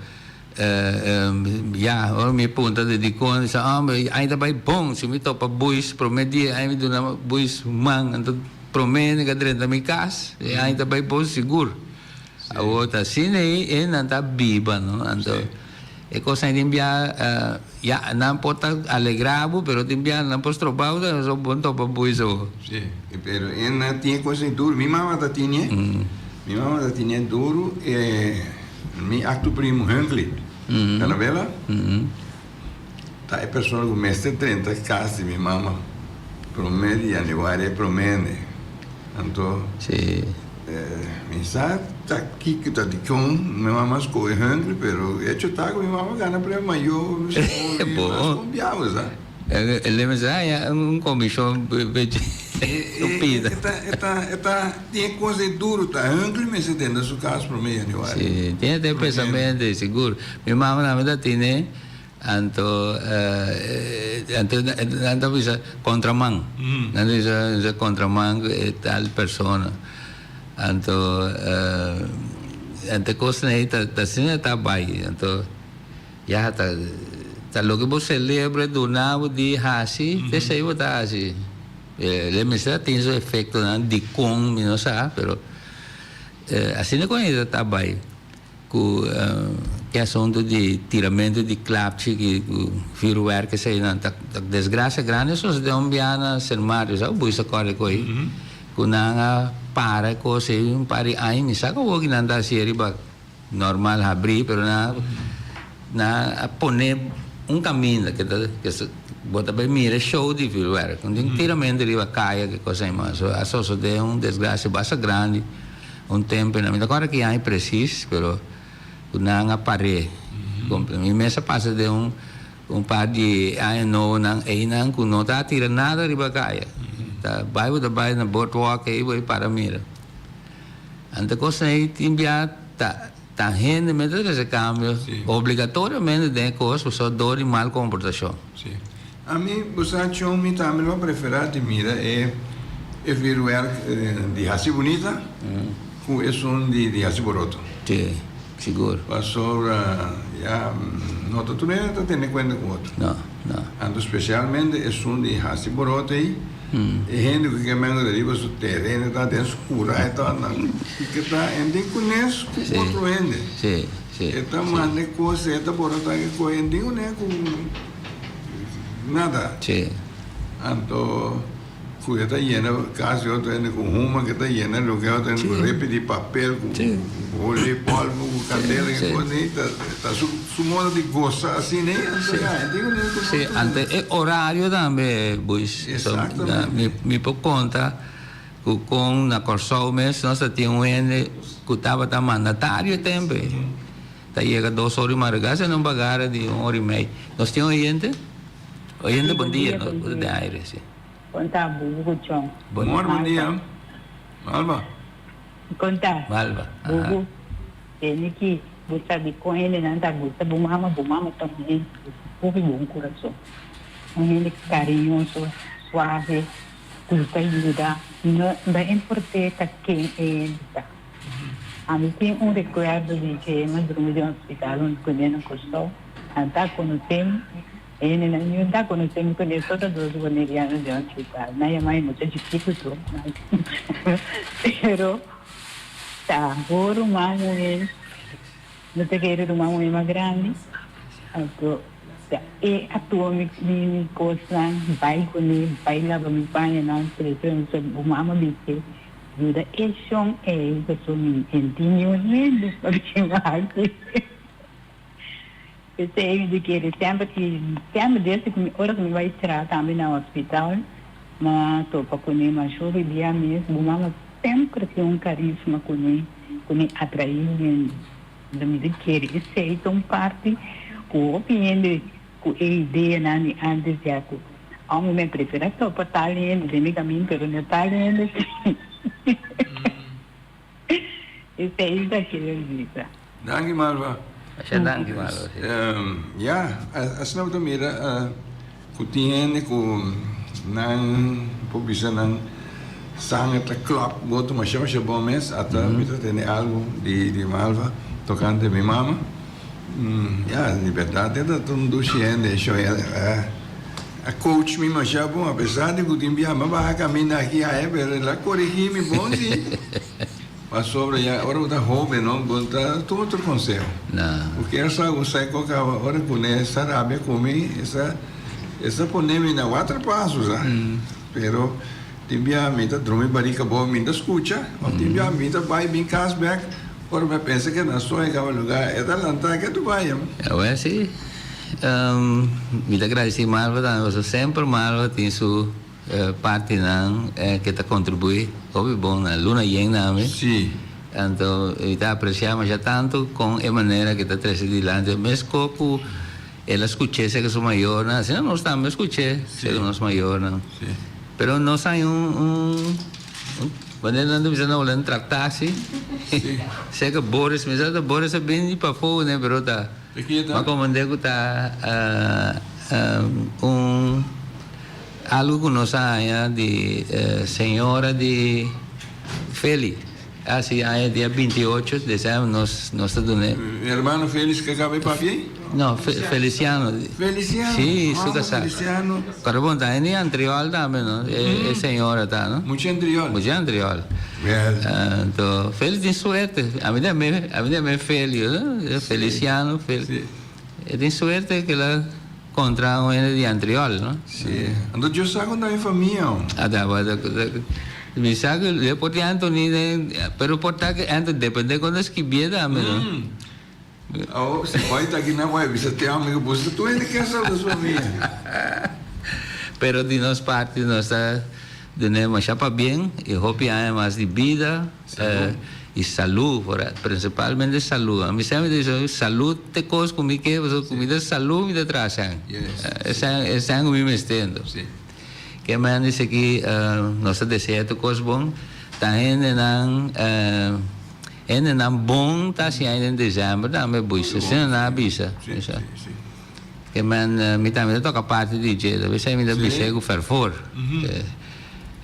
Ya, ora mi puntra di dikon, mi sa, hombre, ai ta bai bon, si mi topa buis prome dia, ai mi duna buis man, anto prome mi ka drenta mi kas, e ai ta bai bon sigur. Awor ta asina ei e nan ta biba, no? Anto e kosnan tin bia, ya, nan por ta alegra bo, pero tin bia nan por stroba bo, so bo no topa buis awor. Si, pero e nan tin e kosnan duru. Mi mama ta tine, mi mama ta tine duru e. Mi acto primo Huntley Canabella ta e persona cu mester drenta cas di mi mama prome di januari e prome ne. Anto mi sa. ta kiko ta dikon mi mama a skohe Hungry pero hecho ta ku mi mama gana premio mayor mi mas konbiá sa. El mester haña un komishon un pida. E ta e ta tin e kos ei duru ta Hungry mester tende su kas prome januari. Si tin e pensamentu ei sigur. Mi mama tambe ta tene anto anto nan ta bisa kontraman nan ta bisa kontraman ku e tal persona. Anto anto e kosnan ei ta asina ta bai. Anto ya ta ta loke bo celebro duna bo di hasi esei bo ta hasi. E mester a tin su efectonan dikon mi no sa pero asina kon e ta bai ku e asunto di tiramento di klapchi ku vuurwerk eseinan ta desgracia grandi a sosode un bia na Sint Maarten sa bo bisa kòrda ku ei ku nan a para e kos ei un par di aña mi sa ku awoki nan ta hasié riba normal habrí pero nan nan a pone un kaminda ke ta bo ta bai mira e show di vuurwerk un tiramento riba kaya ke kos ei mas a sosode un desgracia basta grandi. Un tempu mi ta kòrda ki aña presis, pero ku nan a par'é. Mi mes a pasa den un un par di aña nobonan einan ku no ta a tira nada riba kaya. Ta bai bo ta bai na boardwalk ei bo ei para mira. Anto kosnan ei tin bia ta ta hende mes ta trese kambio obligatoriamente den e kos pasobra dor di mal komportashon. Sí. Ami, bo sa tjon, mi tambe lo a preferá di mira e e vuurwerk di hasi bunita ku esun di di hasi boroto. Sí, sigur. Pasobra ya no ta tur hende ta tene kuenta ku otro. No, no. Anto spesialmente esun di hasi boroto ei, e hende ku ke mende riba su tereno ta den su kura e ta nan ke ta hende kunes ku otro hende. Sí, sí. E ta manda e kos, e ta borotá e kos, hende kunes ku. Nada. Sí. Anto ku e ta yena kas di otro hende ku huma ke ta yena loke otro hende ku repi di papel ku holi polvo ku kandela ku kos nei ta ta su su modo di gosa asina ei anto ya hende ku nei ku Sí, anto e orario tambe Buis. Exactamente. Mi mi por konta ku kon na Kòrsou mes nos ta tin un hende ku tabata mandatario e tempo ei. Ta yega dos ora y marga se no bagara di un ora y mei. Nos tin oyente? Oyente bon dia, no bo ta den aire si. Kon ta bubu ku chon? Bon Mor bon dia. Malva. Kon ta? Malva. Bubu, tene ki bo sabi kon hendenan ta gusta bo mama, bo mama ta un hende ku hopi bon kurason. Un hende kariñoso, suave, gusta yuda, no ta import'é ta ken e hende ta. Ami tin un rekuerdo di dje mi a drumi den hospital huntu ku ne na Kòrsou. Nan ta konosé mi, e hendenan mi ta konosé mi ku ne so ta dos boneriano den hospital. Nan yama e mucha chikitu tur, pero ta bo ruman muhé, no ta kere ruman muhé mas grandi, anto ta e a tuma mi mi kosnan bai kuné, bai laba mi pañanan, trese bo mama bis'é. Yuda e shon ei pasobra mi henti niun hende pa bin wak. P'esei mi ta kere semper i semper desde ku mi ora ku mi bai traha tambe na hospital m'a topa kuné masho hopi bia mes bo mama semper tin un karisma kuné ku mi atraí hende. Enton mi ta kere esei ta un parti ku hopi hende Ku e ideanan di antes ya ku amo mi a prefera topa tal hende den mi kamin pero no tal hende si. Esei ta kere bisa. Danki Malva. Masha danki Malva si. Ya, asina bo ta mira ku tin hende ku nan por bisa nan sanger ta klòp goto masha masha bon mes ata mi ta tende algu di Malva tokante mi mama. Ya, di berdad e ta un dushi hende e show. A coach mi masha bon, apesar di ku tin bia mi a baha kaminda aki aya, pero el a korigí mi bon si. Pasobra ya ora bo ta hoben no, bo ta tuma tur konseho. Bo kier sa ku sai ku a kaba, ora ku ne sa rabia ku mi, e sa e sa pone mi na water paso sa. Pero tin bia mi ta drumi barika bo, mi ta skucha, òf tin bia mi ta bai bin kas bèk. Ora mi a pensa ke na soña kaba luga e ta lanta ke tu bai. Awor si, mi ta gradisí Marva tambe pasobra semper Marva tin su partinan ke ta kontribuí hopi bon na luna yen tambe. Si. Anto mi ta apresiá masha tantu kon e manera ku e ta trese dilanti. Meskos ku el a skuch'é serka su mayornan, asina nos tambe a skuch'é serka nos mayornan. Pero nos haña un, un, manera nan ta bisa na Holanda, traktasie serka Boris. Mi sa ta Boris a bini di pafó kuné, pero ta m'a komprendé ku ta un algu ku nos a haña di señora di Feli. Hasi aña dia 28 december nos nos ta dun'é. Hermano Felix ke kaba e papia ei? No, Feliciano. Feliciano? Sí, su kasá. Feliciano. Pero bon, ta hende antriòl tambe, no? E señora ta, no? Mucha antriòl. Mucha antriòl. Well. Anto, Felix tin suerte. Ami tambe, ami tambe Felio, no? Feliciano, Fel. Sí. E tin suerte ke el a kontra un hende di antriòl, no? Sí. Anto Dios sa kon ta mi famia, oh. Ata, Mi sa ku e por tin Anthony den, pero por ta ku Anthony depende kon ta skibié tambe no. Awo si boy ta aki nan boy a bisa te amigo boso ta tur hende kier saluda su famia. Pero di nos parti nos ta dun'é masha pabien y hopi aña mas di bida y salud principalmente salud. Ami semper ta bisa salud ta e kos ku mi ke pasobra ku mi ta salud mi ta traha sèn. Esei ku mi mester anto. Ke men dice ki nos ta desea tur kos bon, ta hendenan hendenan bon ta hasi aña den december tambe buis, asina nan a bisa. Ke men mi tambe ta toka parti di dje, ta bisa mi ta bis'é ku fervor.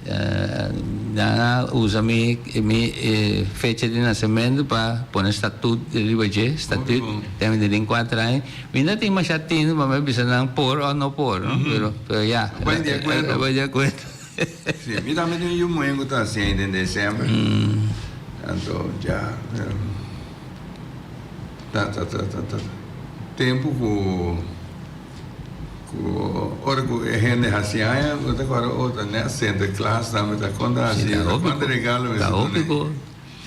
Nan a usa mi mi fecha di nasementu pa pone statut riba dje, statut, te mi ta tin kuater aña. Mi no tin masha tinu pa mi bisa nan por o no por, no? Pero, pero ya. Bai di akuerdo. Bai di akuerdo. Si, mi tambe tin un yu muhé ku ta hasi den december. Anto ya ta ta ta ta ta tempu ku ku ora ku e hende hasi aña bo ta kòrda oh ta nèt Sinterklaas tambe ta konta hasi kuantu regalo mester duna.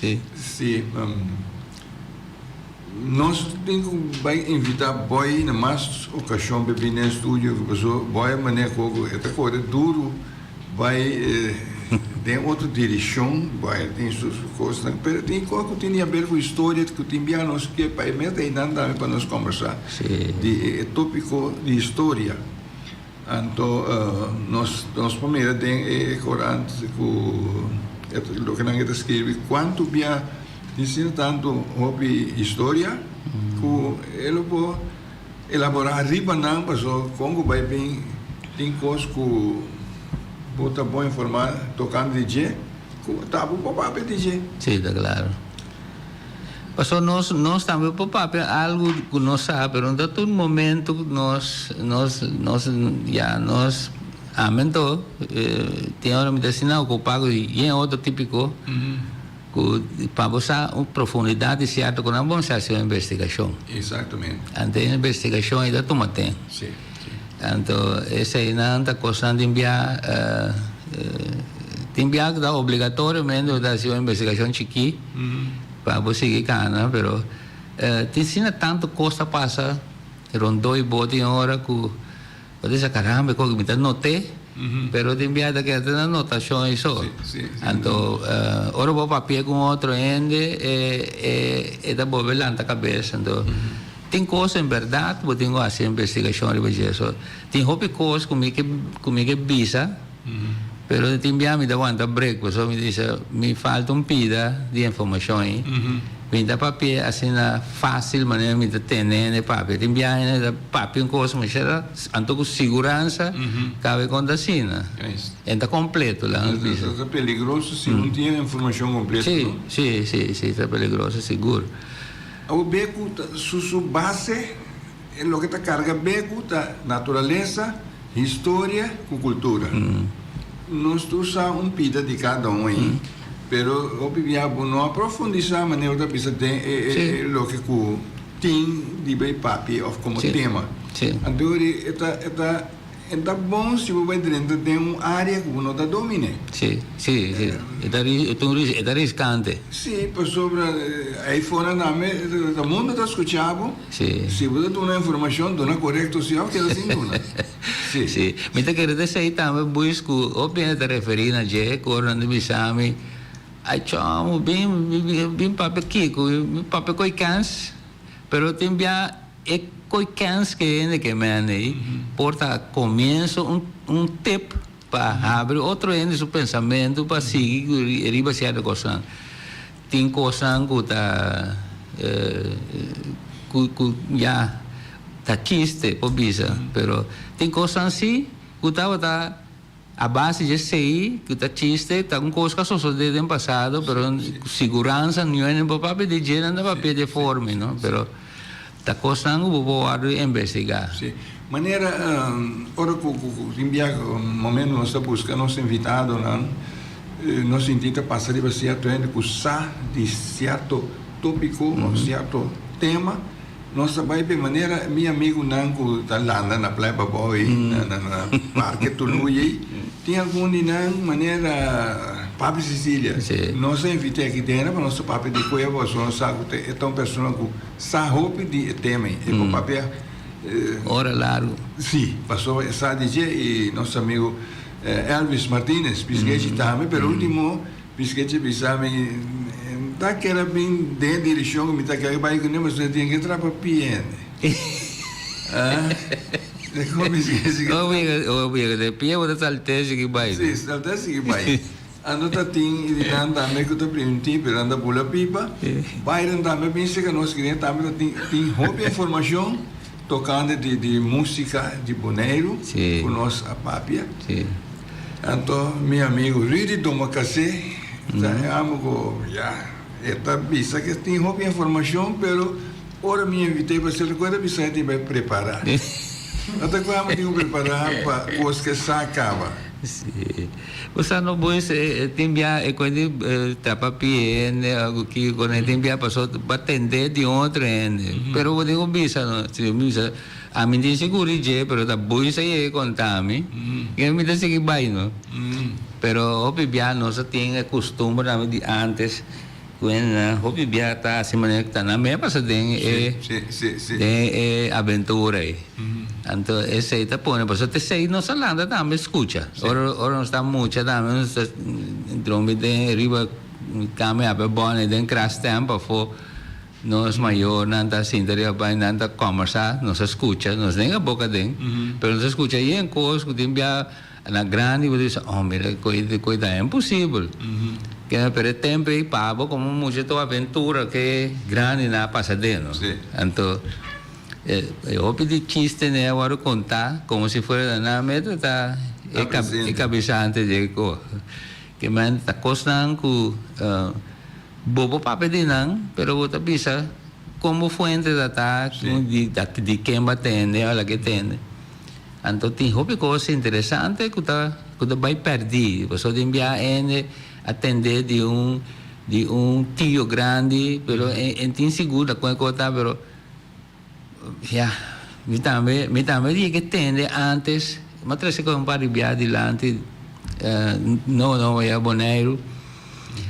Si. Si. Nos tin ku bai invitá Boy na mas okashon pa e bini den studio pasobra Boy a manera ku e ta kore duru bai den otro direkshon. Boy tin su kosnan pero tin kos ku tin di haber ku historia ku tin bia nos ke pa e mes ta einan tambe pa nos kombersá di e topiko di historia. Anto nos nos por mira den e korant ku loke nan ta skirbi kuantu bia tin asina tantu hopi historia ku e lo por elaborá riba nan pasobra kon ku bai bin tin kos ku bo ta bon informá tokante di dje ku ta bo por papia di dje. Sí, ta klaro. Pasobra nos nos tambe por papia algu ku nos sa, pero no ta tur momento ku nos nos nos ya nos amen to tin ora mi ta asina okupá ku yen otro típiko ku pa bo sa un profundidat di sierto ku nan bon sa hasi un investigashon. Exactamente. Anto e investigashon ei ta tuma tempu. Sí, sí. Anto eseinan ta kosnan di bia tin bia ku ta obligatoriamente bo ta hasi un investigashon chikí. Pa bo sigui cana, pero tin asina tanto cos ta pasa rondó y bo tin ora cu bo ta bisa caramba e cosa mi ta noté, pero tin bia ta keda na notacion y so. Anto ora bo papia cu un otro hende e ta bolbe lanta cabes. Anto tin cos en berdad bo tin cu haci investigacion riba dje. So tin hopi cos cu mi cu mi ke bisa. Pero tin bia mi ta wanta break pasobra mi bisa mi falta un pida di informacion ei. Mi ta papia asina facil manera mi ta tende hende papia. Tin bia hende ta papia un cosa masha ta anto cu siguransa cabe conta asina. En ta completo laga nos bisa. Ta peligroso si no tin e informacion completo no? Si, si, si ta peligroso sigur. Awor be cu su base. E loke ta karga beku ta naturalesa, historia ku kultura. Nos tur sa un pida di kada un ei, pero hopi bia bo no a profundisá manera bo ta bisa den e loke ku tin riba e papia òf komo tema. Anto e ta e ta E ta bon si bo bai drenta den un área ku bo no ta dominé. Sí, sí, sí. E ta ri, e ta un ris, e ta riskante. Sí, pasobra ei fora tambe ta mundu ta skuchá bo. Sí. Si bo ta duna informashon, duna korekto si òf keda sin duna. Sí. Sí. Mi ta kere ta esei tambe, Buis, ku hopi hende ta referí na dje, ku ora nan ta bisa mi. Ai chòmo, bin, bin papia kiko, bin papia koe kèns. Pero tin bia e koe kèns ke hende ke mende ei por ta komienso un un tip pa habri otro hende su pensamentu pa sigui ku riba sierto kosnan. Tin kosnan ku ta ku ku ya ta chiste por bisa, pero tin kosnan si ku tabata. A base dje esei ku ta chiste, ta un kos ku a sosodé den pasado, pero ku siguransa niun por papia di dje, nan ta papia di e forma, no? Pero ta kosnan ku bo por wòrdu investigá. Sí. Manera ora ku tin biaha momento nos ta buska nos invitadonan, nos sinti ta pasa riba sierto hende ku sa di sierto tópiko òf sierto tema. Nos ta bai p'e manera mi amigunan ku ta landa na Playa Pabou ei, na na Parke Tuluy ei, tin algun di nan manera Papi Cecilia. Nos a invit'é aki dentro pa nos ta papia di kueba pasobra nos sa ku e ta un persona ku sa hopi di e tema ei. E por papia. Ora largu. Si, pasobra e sa di dje i nos amigu Elvis Martinez, Piskechi tambe, pero ultimo. Biskechi bisa mi, N ta kere bin den e direccion cu mi ta kere bay cune, pasobra tin ke trapa pie hende. Ah, con biskechi. Oh, mira, de pie bo ta salté sigui bay. Si, salté sigui bay. Ando ta tin y di nan tambe cu ta primintí, pero nan ta bula pipa. Byron tambe bin cerca nos, kende tambe ta tin, tin hopi informacion tocante di, di musica di Boneiru cu nos a papia. Si. Anto mi amigu Rudy Domacassé ta e amo ku ya e ta bisa ke tin hopi informashon pero ora mi invit'é pa ser ku e ta bisa e tin bai prepará. No ta ku amo tin ku prepará pa kos ke sa kaba. Sí. Bo sa no bo e tin bia e kos di trapa pie hende algu kiko e tin bia paso bo a tende di otro hende pero bo tin ku bisa no si bo bisa Ami tin sigur di dje, pero ta boei sa yega konta mi, ke mi ta sigui bai no. Pero hopi bia nos a tin e kustumber tambe di antes ku hendenan hopi bia ta hasi manera ku ta nan mei a pasa den e den e aventura ei. Anto esei ta pone pasobra ta esei nos a lanta tambe skucha. Ora ora nos ta mucha tambe nos ta drumbi den riba kami ape bòne den krastem pafó. Nos mayornan ta sinta riba bai, nan ta kòmbersá, nos a skucha, nos nenga boka den, pero nos a skucha yen kos ku tin bia na grandi bo ta bisa, oh mira e koi ta imposibel. Kende pero e tempu ei pa bo komo mucha ta un aventura ke grandi nan a pasa den no. Anto e hopi di chiste nan a wòrdu kontá komo si fuera nan mester ta e kabesante di e kos. Ke men ta kosnan ku. Bo por papia di nan, pero bo ta bisa kon bo fuente ta ta, di ken bo a tende, ora ke tende. Anto tin hopi kos interesante ku ta ku ta bai pèrdí. Pasobra tin bia hende a tende di un di un tio grandi, pero e tin sigur ta kon e kos ta, pero ya, mi tambe mi tambe yega tende antes, mi a trese kon un par di bia dilanti no no ya Boneiru.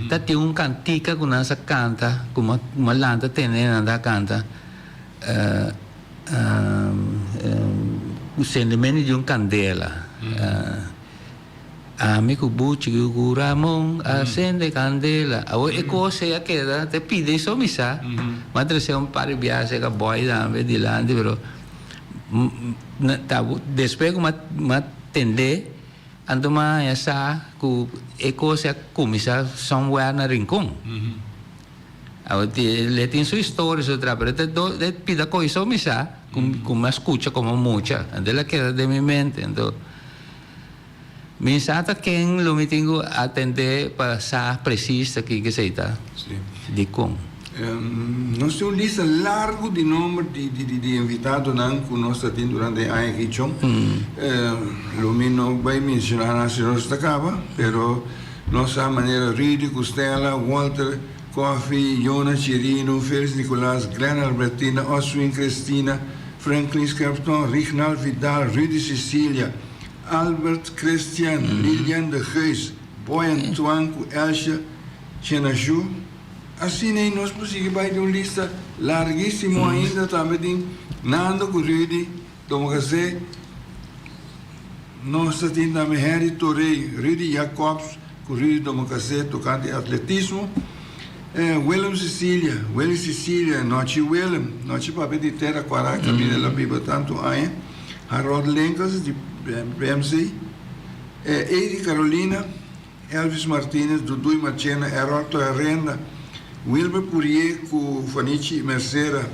Ta tin un kantika ku nan sa kanta ku mi a lanta tene nan ta kanta Sendimento di un kandela Ami ku Buchi ku Ramon a sende kandela Awor e kos ei a keda ta pidi so mi sa Mi a trese un par di biaha serka Boy tambe dilanti pero despues ku mi a tende. Anto mi a haña sa ku e kos a kuminsá somewhere na Rincon. Awor e tin su historia su atrás, pero e ta e pida kos so mi sa ku mi a skucha komo mucha. Anto el a keda den mi mente. Anto mi sa ta ken lo mi tin ku atendé pa sa presis ta kiko esei ta, dikon. Nos tin un lista largu di nomber di invitadonan ku nos ta tin durante e aña aki chon. Lo mi no bai menshoná nan si nos ta kaba, pero nos sa manera Rudy ku Stella, Walter Coffey, Jonas Chirino, Felix Nicolas, Glenn Albertina, Oswin Christina, Franklin Scherpton, Rignald Vidal, Rudy Cecilia, Albert Christian, Lilian de Geus, Boy Antoine ku Elsje Chenashu. Asina ei nos por sigui bai den un lista larguísimo ainda tambe tin Nando ku Rudy Domacassé, nos ta tin tambe Henry Torrey, Rudy Jacobs, ku Rudy Domoncasé tokante atletismo. Willem Cecilia, Willy Cecilia, Nochi Willem, Nochi papia di tera kuará kaminda el a biba tantu aña, Harold Linkels di PMC, Edy Carolina, Elvis Martinez, Duduy Marchena, Errol Toerenda, Wilmer Purier ku Fanichi Mercera,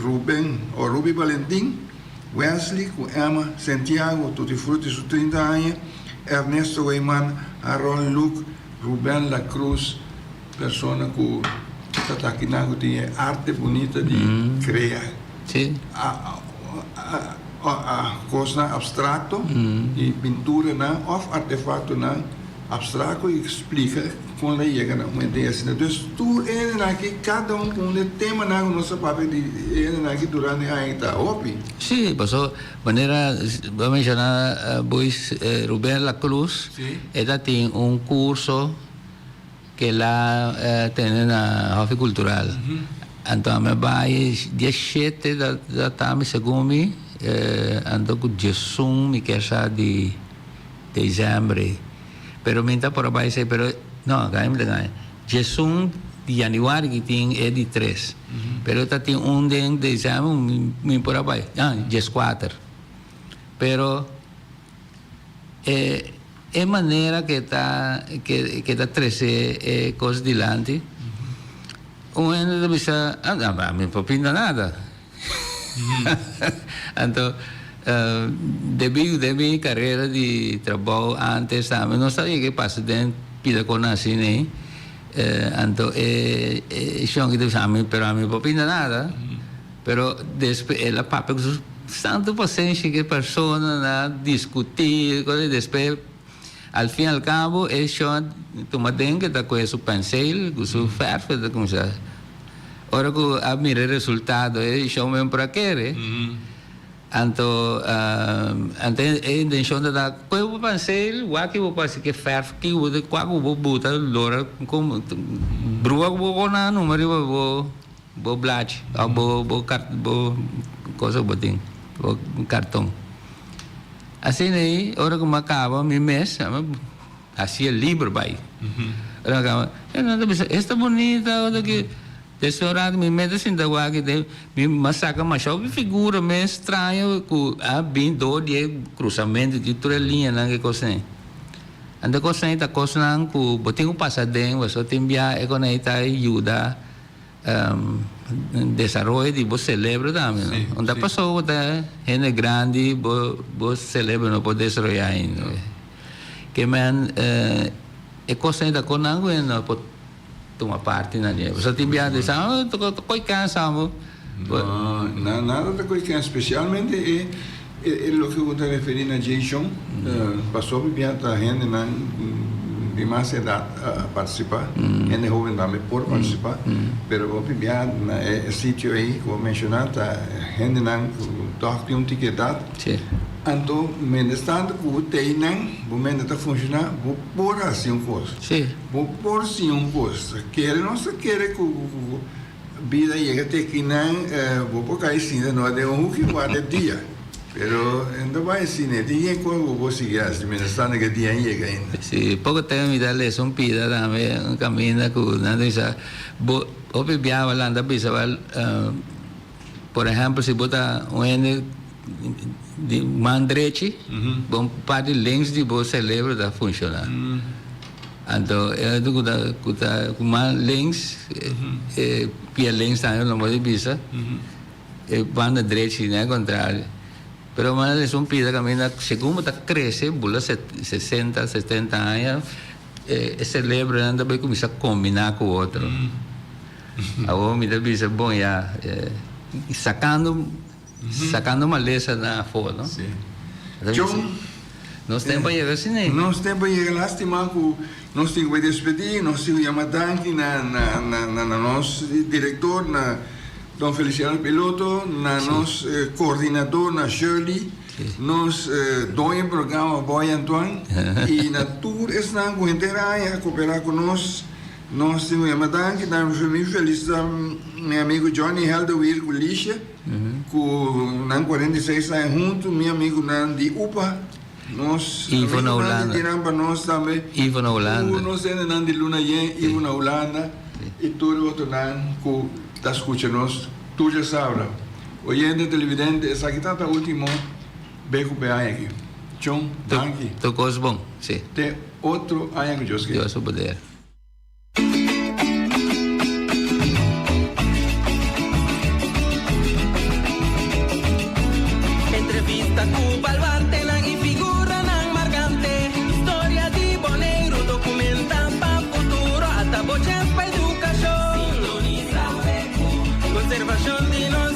Ruben o Ruby Valentin, Wesley ku Emma, Santiago, Tutti Frutti su 30 aña, Ernesto Weyman, Harold Luke, Ruben La Cruz, persona ku ta ta akinan ku tin e arte bunita di krea kosnan abstrakto di pinturanan òf artefaktonan abstrakto i splika kon lo yega na un idea asina. Dus tur e hendenan aki kada un ku un e temanan ku nos a papia di e hendenan aki durante e aña ta hopi. Sí, paso Manera bo a menciona Boys Ruben La Cruz e ta tin un curso ke la tene na Hofi Cultural. Anto ami a bai dia shete ta tambe segun mi anto ku diesun mi kier sa di december pero mi ta por a bai esei pero no gaña mi ta gaña. Diesun di januari ki tin e di tres. Pero ta tin un den december mi por a bai. Ah, dieskuater. Pero e e manera ke ta ke ta trese e kos dilanti, un hende ta bisa, ah, mi por pinta nada. Anto debí den mi carera di trabou antes tambe no sabia ke pasa den pida con asina ei. Anto e shon ki ta bisa ami pero ami por pinta nada. Pero despues el a papia ku su santo pasenshi ku e persona na diskutí i despues al fin al cabo e shon a tuma den ke ta kohe su penseel ku su verf e ta kuminsá. Ora ku a mira e resultado e shon men por a kere. Anto anto e intenshon ta ta kohe bo penseel wak bo por hasi ku e fèrf ki bo kua ku bo buta lora komo brua ku bo kona numa riba bo bo blachi òf bo bo bo kosa ku bo tin bo karton. Asina ei ora ku mi a kaba mi mes Hacié liber bai. Ora mi caba, e nan ta bisa, esta bunita, ota ki. Despues un rato mi mete sinta wak i den, mi a saca masha hopi figura mes straño cu a bin door di e cruzamento di tur e liñanan ki cos ei. Anto e cosnan ei ta cosnan cu bo tin cu pasa den, pasobra tin bia e con ei ta yuda desaroyo di bo celebro tambe, no. Unda pasobra bo ta hende grandi bo bo celebro no por desaroya ainda. Ke men e kosnan ta kon nan ku hende no por tuma parti na dje. Pasobra tin biaha di sa, oh ta koi kansa bo. No, nada ta koi kansa, spesialmente e e loke bo ta referí na dje shon, pasobra biaha ta hendenan di mas edat a partisipá, hende hoben tambe por partisipá, pero hopi biaha na e sitio ei ku bo menshoná ta hendenan ku tòg tin un tiki edat. Anto, mientras tanto ku bo tei nan, bo mente ta funshoná, bo por hasi un kos. Bo por siña un kos. Kere nos ta kere ku bida yega te kinan, bo por kai sinta no den un huki warda e dia. Pero no ta bai asina, e tin yen kos ku bo por sigui hasi mientras tanto ku e dia yega ainda. Si, poko tempo mi ta lesa un pida tambe, un kaminda ku nan ta bisa, bo hopi biaha nan ta bisa Por ehempel si bo ta un hende di man drechi, bo parti links di bo celebro ta funciona. Anto e hende cu ta cu ta cu man links, e pia links tambe lo por bisa, e banda drechi no e contrario. Pero man a un pida caminda segun bo ta crece bula sesenta, setenta aña e celebronan ta bay cuminsa combina cu otro. Awor mi ta bisa bon ya sacando sacando malesa na afo no. Si. John. Nos tempo a yega asina. Nos tempo a yega lastima cu nos tin cu bay despedi nos tin cu yama danki na na na na nos director na Don Feliciano Piloto na nos coordinador na Shirley nos doño programa Boy Antoine y na tur esnan cu henter aña a coopera cu nos. Nos tin un yama danki na mi felicita mi amigo Johnny Helderweer cu Liesje cu nan 46 aña hunto mi amigonan di upa. Nos Ivo na amigunan Hulanda. di nan pa nos tambe. Ivo na Hulanda. Tur nos hendenan di Luna Yen, Ivo na Hulanda i tur e otronan ku ta skucha nos tur djasabra. Oyente, televidente, esaki ta ta ultimo be ku pe aña aki. Chon, danki. Tur kos bon, si. Te otro aña ku Dios ke. Dios su poder. Entrevista ku baluartenan i figuranan markante. Historia di Boneiru dokumentá pa futuro. Ata bo chèns pa edukashon. Sintonisá BQ. Konservashon di nos.